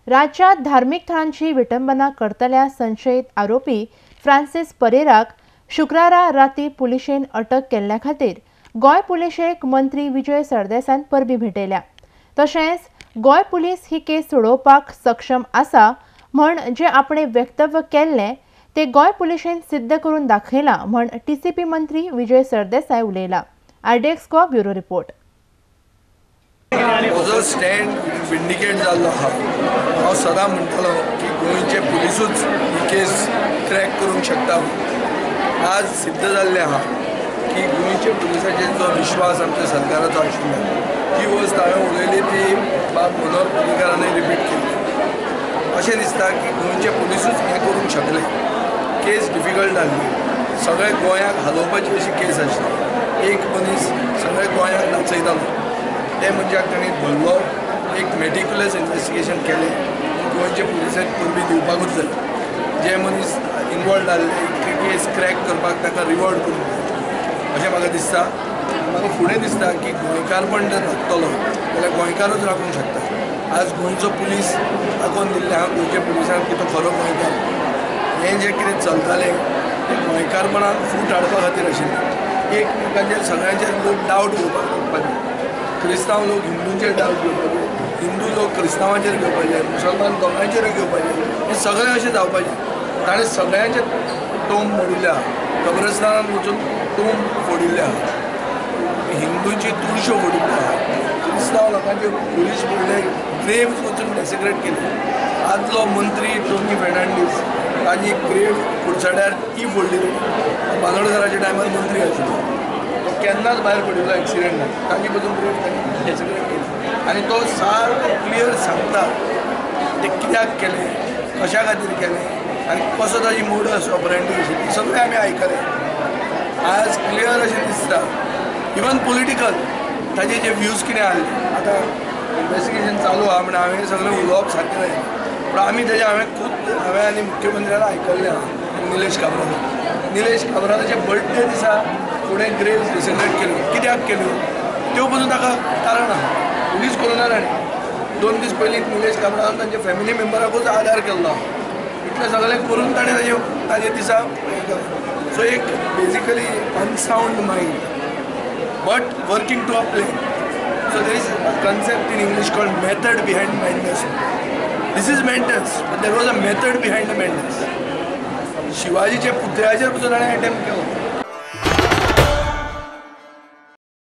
राज्यात धार्मिक थळांची विटंबना करतल्या संशयित आरोपी फ्रांसिस परेराक शुक्रारा राती पुलिशेन अटक केल्ल्या खातीर गोंय पुलिशेक मंत्री विजय सरदेसायान परबी भेटयल्या। तशेंच गोंय पुलीस ही केस सोडोवपाक सक्षम आसा म्हण जे आपणे वक्तव्य केल्लें ते गोंय पुलिशेन सिद्ध करून दाखयलां म्हण टीसीपी मंत्री विजय सरदेसाय उलयला। RDX Goa bureau report. म्हजो स्टँड विंडिकेट जाल्लो आहा। हांव सदां म्हणटालो की गोंयचे पुलिसूच ही केस क्रॅक करूंक शकता। आज सिद्ध जाल्लें आहा की गोंयचे पुलिसाचेर जो विश्वास आमच्या सरकाराचो आशिल्लो ती वस्त हांवें उलयली ती बाब मनोहर पर्रीकारानूय रिपीट केली। अशें दिसता की गोंयचे पुलिसूच हें करूंक शकले। केस डिफिकल्ट आसली, सगळे गोंयाक हालोवपाची अशी केस आशिल्ली। एक मनीस सगळे गोंयाक नाचयतालो, ते मनशाक ताणें धरलो, एक मेटिक्युलस इन्वेस्टिगेशन केलें। गोंयचे पुलिसांक परबी दिवपाकूच जाय। जे मनीस इनवॉल्ड आसले केस क्रॅक करपाक ताका रिवॉर्ड करूंक जाय अशें म्हाका दिसता। म्हाका फुडें दिसता की गोंयकारपण जर राखतलो जाल्यार गोंयकारूच राखूंक शकता। आज गोंयचो पुलीस दाखोवन दिल्लें आहा गोंयच्या पुलिसांक की तो खरो गोंयकार। हें जें कितें चलतालें तें गोंयकारपणाक फूट हाडपा खातीर आशिल्लें। एकमेकांचेर सगळ्यांचेर लोक डावट घेवपाक लागपाचे, क्रिस्तांव लोक हिंदूंचेर डावट घेवपाचे, हिंदू लोक क्रिस्तांवांचेर घेवपाचे, मुसलमान दोगांयचेरूय घेवपाचे, हें सगळें अशें जावपाचें। ताणें सगळ्यांचे टोम मोडिल्ले आहा, कब्रस्तानान वचून टोम फोडिल्ले आहा, हिंदूची तुळश्यो फोडिल्ल्यो आहा, क्रिस्तांव लोकांचे पुलीस फोडले, ग्रेव्स वचून डेसिक्रेट केले। आदलो मंत्री टोनी फेर्नांडीस ताजी ग्रेव कुडचड्यार ती फोडली। बांदोडकराच्या टायमार मंत्री आशिल्लो, तो केन्नाच भायर पडिल्लो एक्सिडेंटान, ताजी पसून ग्रेव तांणी डेसिक्रेट केली। आनी तो सारको क्लियर सांगता ते कित्याक केलें, कशा खातीर केलें आनी कसो ताजी मोडस ऑपरेंडी आशिल्ली, सगळें आमी आयकलें। आज क्लियर अशें दिसता इवन पॉलिटिकल ताजे जे व्यूज कितें आसले। आतां इन्वेस्टिगेशन चालू आहा म्हण हांवें सगळें उलोवप सारकें जायना, पूण आमी तेजें हांवें खूब हांवें आनी मुख्यमंत्र्यान आयकल्लें आहा। निलेश काब्राल, निलेश काब्रालाच्या बर्थडे दिसा फुडें ग्रेव्स डिसेक्रेट केल्यो, कित्याक केल्यो त्यो पसून ताका कारण आहा। पुलीस करूंक ना। 2 दीस पयलीं निलेश काब्रालान तांच्या फॅमिली मेंबराकूच आदार केल्लो आहा। इतलें सगळें करून ताणें ताजे दिसा हें केलें। सो एक basically unsound mind but working to a plan. So there is a concept in English called method behind madness. This is madness, but there was a method behind the madness. शिवाजीच्या पुतळ्याचेर पसून ताणें attempt केलो।